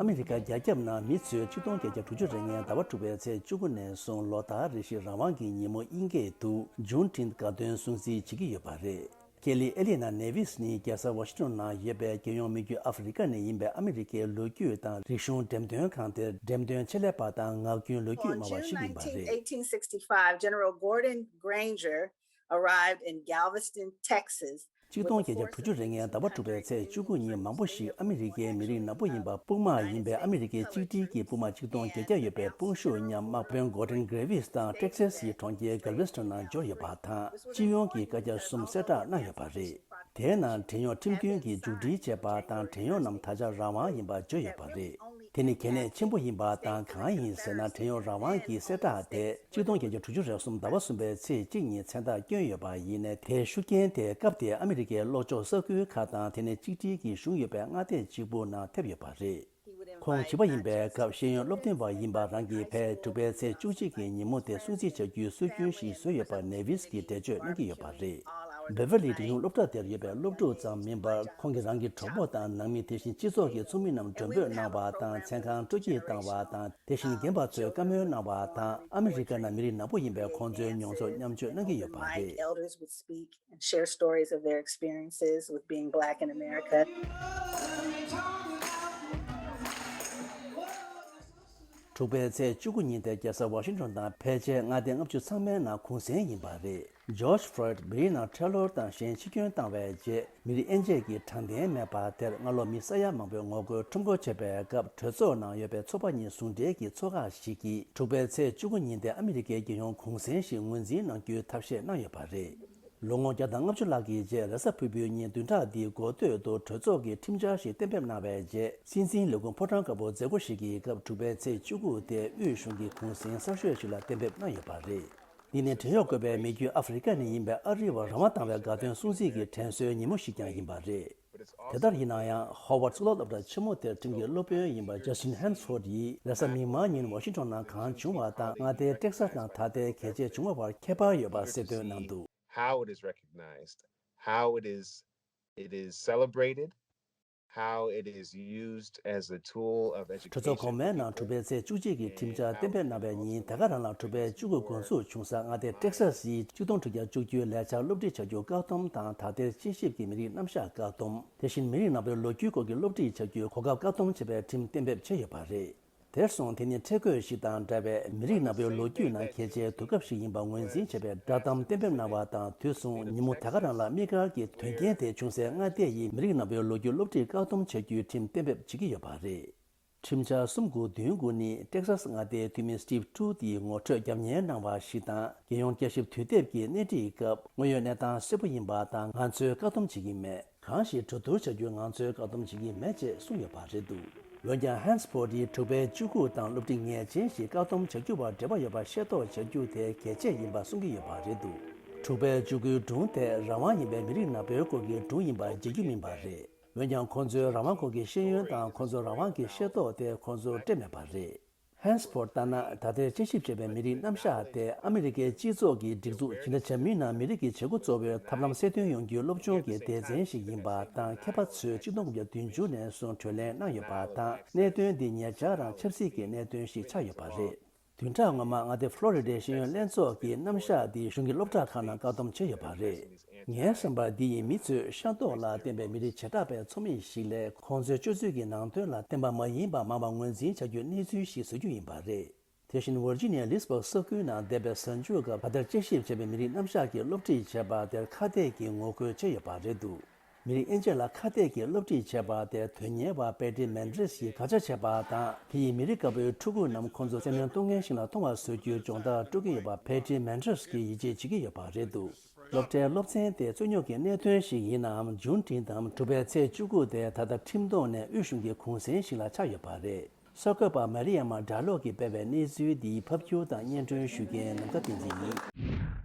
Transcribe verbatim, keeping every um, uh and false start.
ཨ་མི་རི་ཀ་རྒྱ་ཁྱབ་ནང་མི་ཚོས་ཆིག་སྟོང་བརྒྱད་བརྒྱ་དྲུག་ཅུ་རེ་ལྔའི་ཟླ་བ་དྲུག་པའི་ཚེས་བཅུ་དགུ་ནས་བཟུང་ལོ་ལྟར་རེ་བཞིན་རང་དབང་གི་ཉིན་མོ་དབྱིན་སྐད་དུ་Juneteenth དགའ་སྟོན་སྲུང་བརྩི་བྱེད་ཀྱི་ཡོད་པ་རེད། ཀེ་ལི་ཨེ་ལི་ན་ནེ་ཝིས་ནི་རྒྱལ་ས་ཝ་ཤིང་ཊོན་ནང་ཡོད་པའི་རྒྱལ་ཡོངས་མི་རྒྱུད་ཨ་ཧྥེ་རི་ཀ་ནས་ཡིན་པའི་ཨ་མི་རི་ཀའི་ལོ་རྒྱུས་དང་རིག་གཞུང་འགྲེམས་སྟོན་ཁང་དེར་འགྲེམས་སྟོན་ཆེད་ལས་པ་དང་ངག་རྒྱུན་ལོ་རྒྱུས་སྨྲ་བ་ཞིག་ཡིན་པ་རེད། General Gordon Granger arrived in Galveston, Texas. ཆིག་སྟོང་བརྒྱད་བརྒྱ་དྲུག་ཅུ་རེ་ལྔའི་ཟླ་བ་དྲུག་པའི་ཚེས་བཅུ་དགུ་ཉིན་མང་པོ་ཞིག་ཨ་མི་རི་ཀའི་མི་རིགས་ནག་པོ་ཡིན་པ་དཔུང་དམག་ཡིན་པའི་ཨ་མི་རི་ཀའི་གཅིག་སྒྲིལ་གྱི་དཔུང་དམག་ཆིག་སྟོང་བརྒྱད་བརྒྱ་ཡོད་པའི་དཔུང་ཤུགས་མཉམ་དམག་དཔོན་Gordon Graves དང་Texas ཡི་གྲོང་ཁྱེར་Galveston ནང་འབྱོར་ཡོད་པ་དང་། སྤྱི་ཡོངས་ཀྱི་བཀའ་རྒྱ་གསུམ་གསལ་བསྒྲགས་གནང་ཡོད་པ་རེད། དེའི་ནང་བྲན་གཡོག་ཁྲིམས་མཐུན་གྱི་མཇུག་སྒྲིལ་བྱས་པ་དང་། བྲན་གཡོག་རྣམས་ད་ཆ་རང་དབང་ཡིན་པ་བརྗོད་ཡོད་པ་རེད། དེ་ནི་གལ་གནད་ཆེན་པོ་ཡིན་པ་དང་། གང་ཡིན་ཟེར་ན། བྲན་གཡོག་རང་དབང་གི་གསལ་བསྒྲགས་དེ་ཆིག་སྟོང་བརྒྱད་བརྒྱ་དྲུག་ཅུ་རེ་གསུམ་ཟླ་བ་གསུམ་པའི་ཚེས་གཅིག་ཉིན་མཚན་རྟགས་བསྐྱོན་ཡོད་པ་ཡིན་ནའི། དེའི་ཤུགས་རྐྱེན་དེ་སྐབས་དེའི་ཨ་མི་རི་ཀའི་ལྷོ་ཕྱོགས་ས་ཁུལ་ཁག་དང་། དེ་ནས་གཅིག་སྒྲིལ་གྱིས་ཞུང་ཡོད་པའི་མངའ་སྡེ་གཅིག་པུ་ནང་ཐེབས་ཡོད་པ་རེད། ཁོང་བྱིས་པ་ཡིན་པའི་སྐབས་ཤེས་ཡོན་སློབ་སྟོན་པ་ཡིན་པ་རང་གིས་ཕལ་དྲུག་པའི་ཚེས་བཅུ་གཅིག་གི་ཉིན་མོ་དེ་སྲུང་བརྩི་བྱ་རྒྱུའི་སྲོལ་རྒྱུན་ཞིག་བཟོས་ཡོད་པར་ནེ་ཝིས་ཀྱིས་འགྲེལ་བརྗོད་གནང་གི་ཡོད་པ་རེད། བེ་ཝར་ལི་འབྲིང་ཆུང་སློབ་གྲྭ་དེར་ཡོད་པའི་སློབ་ཕྲུག་ཙམ་མིན་པར། ཁོང་གིས་རང་གི་གྲོགས་པོ་དང་ནང་མི། དེ་བཞིན་སྤྱི་ཚོགས་ཀྱི་ཚོགས་མི་རྣམས་མགྲོན་འབོད་གནང་བ་དང་། མཚན་གང་སྤྲོ་སྐྱིད་བཏང་བ་དང་། དེ་བཞིན་རྒན་པ་ཚོས་བཀའ་མོལ་གནང་བ་དང་། ཨ་མི་རི་ཀ་ནང་མི་རིགས་ནག་པོ་ཡིན་པའི་ཁོང་ཚོའི་མྱོང་ཚོར་མཉམ་སྤྱོད་གནང་གི་ཡོད་པ་རེད། Elders would speak and share stories of their experiences with being black in America. དྲུག་པའི་ཚེས་བཅུ་དགུ་ཉིན་དེ་རྒྱལ་ས་ཝ་ཤིང་ཊོན་དང་ཕལ་ཆེར་མངའ་སྡེ་ལྔ་བཅུ་ཚང་མའི་ནང་གུང་སེང་ཡིན་པ་རེད། ཇོརྗ་ཕོ་ལོའིཌ་མི་རིགས་ནང་ཁྲལ་ལོར་དང་གཞན་འཆི་སྐྱོན་བཏང་བའི་རྗེས། མི་རིགས་དབྱེ་འབྱེད་ཀྱི་དྲང་བདེན་མེད་པ་དེར་སྔ་ལོ་མི་ས་ཡ་མང་པོས་ངོ་རྒོལ་ཁྲོམ་སྐོར་བྱས་པའི་སྐབས། གྲོས་ཚོགས་ནང་ཡོད་པའི་ཚོགས་པ་གཉིས་ཟུང་འབྲེལ་གྱི་ཚོགས་ཁག་ཞིག་གིས་དྲུག་པའི་ཚེས་བཅུ་དགུ་ཉིན་དེ་ཨ་མི་རི་ཀའི་རྒྱལ་ཡོངས་གུང་སེང་ཞིག་ངོས་འཛིན་གནང་རྒྱུའི་ཐབས་ཤེས་གནང་ཡོད་པ་རེད། ལོ་ངོ་བརྒྱ་དང་ལྔ་བཅུ་ལྷག་གི་རྗེས། རེས་གཟའ་ཕུར་བུའི་ཉིན་བདུན་ཕྲག་འདིའི་འགོ་སྟོད་དུ་གྲོས་ཚོགས་ཀྱིས་ཁྲིམས་འཆར་ཞིག་གཏན་འབེབས་གནང་བའི་རྗེས། སྲིད་འཛིན་ལས་ཁུངས་ཕོ་བྲང་དཀར་པོ་མཛད་སྒོ་ཞིག་གི་སྐབས། དྲུག་པའི་ཚེས་བཅུ་དགུ་དེ་དབུས་གཞུང་གི་གུང་སེང་གསར་ཤོས་ཤིག་ལ་གཏན་འབེབས་གནང་ཡོད་པ་རེད། འདི་ནི་བྲན་གཡོག་བཀོད་པའི་མི་རྒྱུད་ཨ་ཧྥེ་རི་ཀ་ནས་ཡིན་པའི་ཨ་རིའི་བར་རང་དབང་བཏང་བའི་དགའ་སྟོན་སྲུང་བརྩི་གི་དྲན་གསོའི་ཉིན་མོ་ཞིག་ཀྱང་ཡིན་པ་རེད། དེ་ལྟར་ཡིན་ན་ཡང་། ཧོ་ཝརཌ་གཙུག་ལག་སློབ་གྲྭ་ཆེན་མོ་དེར་ཁྲིམས་ཀྱི་སློབ་དཔོན་ཡིན་པ་ཇ་སི་ཊིན་ཧན་སི་ཕོར་ཌི་ཡིས། རེས་གཟའ་མིག་དམར་ཉིན་ཝ་ཤིང་ཊོན་ནང་གང་བྱུང་བ་དང་། མངའ་སྡེ་ཊེག་སཱས་ནང་ད་ལྟའི་གལ་ཆེ་བྱུང་བ་བར་ཁྱད་པར་ཡོད་པ་གསལ་སྟོན་གནང་འདུག། How it is recognized, how it is, it is celebrated, how it is used as a tool of education. གྲོས་ཚོགས་གོང་མའི་ནང་དྲུག་པའི་ཚེས་བཅུ་གཅིག་གི་ཁྲིམས་འཆར་གཏན་འབེབས་གནང་བའི་ཉིན། དེ་ག་རང་ལ་དྲུག་པའི་བཅུ་དགུ་འགོ་འཛུགས་བྱུང་ས་མངའ་སྡེ་ཊེག་སཱས་ཡིས་ཆིག་སྟོང་དྲུག་བརྒྱ་བཅུ་བཅུའི་ལས་འཆར་སློབ་ཁྲིད་བྱ་རྒྱུ་བཀག་སྡོམ་དང་། དག་ཐེར་དཔྱད་ཞིབ་ཀྱི་མི་རིགས་རྣམ་གཞག་བཀག་སྡོམ། དེ་བཞིན་མི་རིགས་ནག་པོའི་ལོ་རྒྱུས་སྐོར་གྱི་སློབ་ཁྲིད་བྱ་རྒྱུའི་གོ་སྐབས་བཀག་སྡོམ་བྱས་པའི་ཁྲིམས་གཏན་འབེབས་བྱས་ཡོད་པ་རེད། དེར་སོང་དེ་ནི་ཁྲེལ་དགོད་ཞིག་དང་འདྲ་བའི་མི་རིགས་ནག་པོའི་ལོ་རྒྱུས་ནང་གལ་ཆེའི་དུས་སྐབས་ཤིག་ཡིན་པ་ངོས་འཛིན་བྱས་པའི་བསྒྲགས་གཏམ་གཏན་འབེབས་གནང་བ་དང་། དུས་མཚུངས་ཉིན་མོ་དེ་ག་རང་ལ་དམིགས་བཀར་གྱི་དོན་རྐྱེན་དེ་བྱུང་སའི་མངའ་སྡེ་ཡིས་མི་རིགས་ནག་པོའི་ལོ་རྒྱུས་སློབ་ཁྲིད་བཀག་སྡོམ་བྱ་རྒྱུའི་ཁྲིམས་གཏན་འབེབས་བྱེད་ཀྱི་ཡོད་པ་རེད། ཁྲིམས་འཆར་གསུམ་དགུ་བདུན་དགུ་ནི་ཊེག་སཱས་མངའ་སྡེའི་འཐུས་མི་སི་ཊིབ་ཊུ་ཌི་ཡིས་ངོ་སྤྲོད་རྒྱབ་གཉེར་གནང་བ་ཞིག་དང་། རྒྱལ་ཡོངས་དཔྱད་ཞིབ་དུས་དེབ་ཀྱིས་སྣེ་ཁྲིད་སྐབས། དངོས་ཡོད་གནས་སྟངས་གསལ་པོ་ཡིན་པ་དང་། ང་ཚོས་བཀག་སྡོམ་བྱེད་ཀྱི་མེད། གང་ཞིག་གྲོས་བསྡུར་བྱ་རྒྱུ་ང་ཚོས་བཀག་སྡོམ་བྱེད་ཀྱི་མེད་ཅེས་གསུངས་ཡོད་པ་རེད་འདུག། འོན་ཀྱང་། ཧན་སི་ཕོར་ཌི་ཡིས་དྲུག་པའི་བཅུ་དགུ་དང་སློབ་ཁྲིད་ངེས་ཅན་ཞིག་བཀག་སྡོམ་བྱ་རྒྱུ་བར་འབྲེལ་བ་ཡོད་པ་ཤེས་རྟོགས་བྱ་རྒྱུ་དེ་གལ་ཆེ་ཡིན་པ་གསུང་གི་ཡོད་པ་རེད་འདུག། དྲུག་པའི་བཅུ་དགུའི་སྒྲུང་དེ་རང་དབང་ཡིན་པའི་མི་རིགས་ནག་པོའི་སྐོར་གྱི་སྒྲུང་ཡིན་པ་བརྗེད་རྒྱུ་མིན་པ་རེད། འོན་ཀྱང་། ཁོང་ཚོའི་རང་དབང་སྐོར་གྱི་ཤེས་ཡོན་དང་། ཁོང་ཚོའི་རང་དབང་གི་ཤེས་རྟོགས་དེ་ཁོང་ཚོར་སྤྲད་མེད་པ་རེད། ཧན་སི་ཕོར་ལྟར་ན། ད་ལྟའི་དཔྱད་ཞིབ་བྱས་པའི་མི་རིགས་རྣམ་གཞག་དེ་ཨ་མི་རི་ཀའི་སྤྱི་ཚོགས་ཀྱི་སྒྲིག་འཛུགས་ཇི་འདྲ་བྱ་མིན་ནམ། མི་རིགས་ཀྱི་བྱེད་སྒོ་གཙོ་བོའི་ཐབས་ལམ་གསལ་སྟོན་ཡོང་རྒྱུའི་སློབ་སྦྱོང་གི་སྡེ་ཚན་ཞིག་ཡིན་པ་དང་། མཁས་པ་ཚོས་ཆིག་སྟོང་དགུ་བརྒྱ་བདུན་ཅུ་ནས་བཟུང་གྲོས་གླེང་གནང་ཡོད་པ་དང་། གནད་དོན་འདི་ཉེ་ཆར་རང་ཆབ་སྲིད་ཀྱི་གནད་དོན་ཞིག་ཆགས་ཡོད་པ་རེད། བདུན་ཕྲག་སྔོན་མ་མངའ་སྡེ་ཕློ་རི་ཌའི་ཤེས་ཡོན་ལྷན་ཚོགས་ཀྱིས་རྣམ་གཞག་འདི་གཞུང་གི་སློབ་གྲྭ་ཁག་ནང་བཀག་སྡོམ་བྱས་ཡོད་པ་རེད། ངའི་བསམ་པར། འདི་ཡིས་མི་ཚོས་ཤ་མདོག་ལ་བརྟེན་པའི་མི་རིགས་བྱེ་བྲག་པའི་ཚོགས་མི་ཞིག་ལས། ཁོང་ཚོའི་སྤྱོད་ཚུལ་གྱི་ནང་དོན་ལ་བརྟེན་པ་མ་ཡིན་པ་མང་བ་ངོས་འཛིན་བྱ་རྒྱུའི་གནས་ཚུལ་ཞིག་བཟོ་རྒྱུ་ཡིན་པ་རེད། དེ་བཞིན། ཝར་ཇི་ནི་ཡའི་ལིས་སྦརག་ས་ཁུལ་ནང་འདས་པའི་གཟའ་མཇུག་སྐབས། ད་ལྟར་དཔྱད་ཞིབ་བྱས་པའི་མི་རིགས་རྣམ་གཞག་གི་སློབ་ཁྲིད་བྱས་པ་དེར་ཁ་གཏད་ཀྱིས་ངོ་རྒོལ་བྱས་ཡོད་པ་རེད་འདུག། མི་རིགས་དབྱེ་འབྱེད་ལ་ཁ་གཏད་ཀྱིས་སློབ་ཁྲིད་བྱས་པ་དེར་དོན་གཉེར་བ་པེ་ཏྲི་མན་ཌེ་སི་ཡིས་དགག་བྱ་བྱས་པ་དང་། དེ་ཡིས་མི་རིགས་དཀར་པོའི་ཕྲུ་གུ་རྣམས་ཁོང་ཚོ་བཙན་གནོན་གཏོང་མཁན་ཞིག་ལ་མཐོང་བ་བཟོ་རྒྱུའི་སྦྱོང་བརྡར་སྤྲོད་ཀྱིན་ཡོད་པ་པེ་ཏྲི་མན་ཌེ་སི་ཡིས་ཡིད་ཆེས་བྱེད་ཀྱི་ཡོད་པ་རེད་འདུག། སློབ་གྲྭའི་སློབ་ཚན་དེ་རྩོད་རྙོག་གི་གནད་དོན་ཞིག་ཡིན་ནའང་། ཇུན་ཊིན་དང་དྲུག་པའི་ཚེས་བཅུ་དགུ་དེ་ད་ལྟ་ཁྲིམས་ཐོག་ནས་དབུས་གཞུང་གི་གུང་སེང་ཞིག་ལ་ཆགས་ཡོད་པ་རེད། གསར་འགོད་པ་མ་རི་ཡ་མ་སྒྲ་ལོག་གིས་སྤེལ་བའི་གནས་ཚུལ་འདིའི་ཕབ་སྒྱུར་དང་སྙན་སྒྲོན་ཞུ་མཁན་ནམ་མཁའ་བསྟན་འཛིན་ཡིན།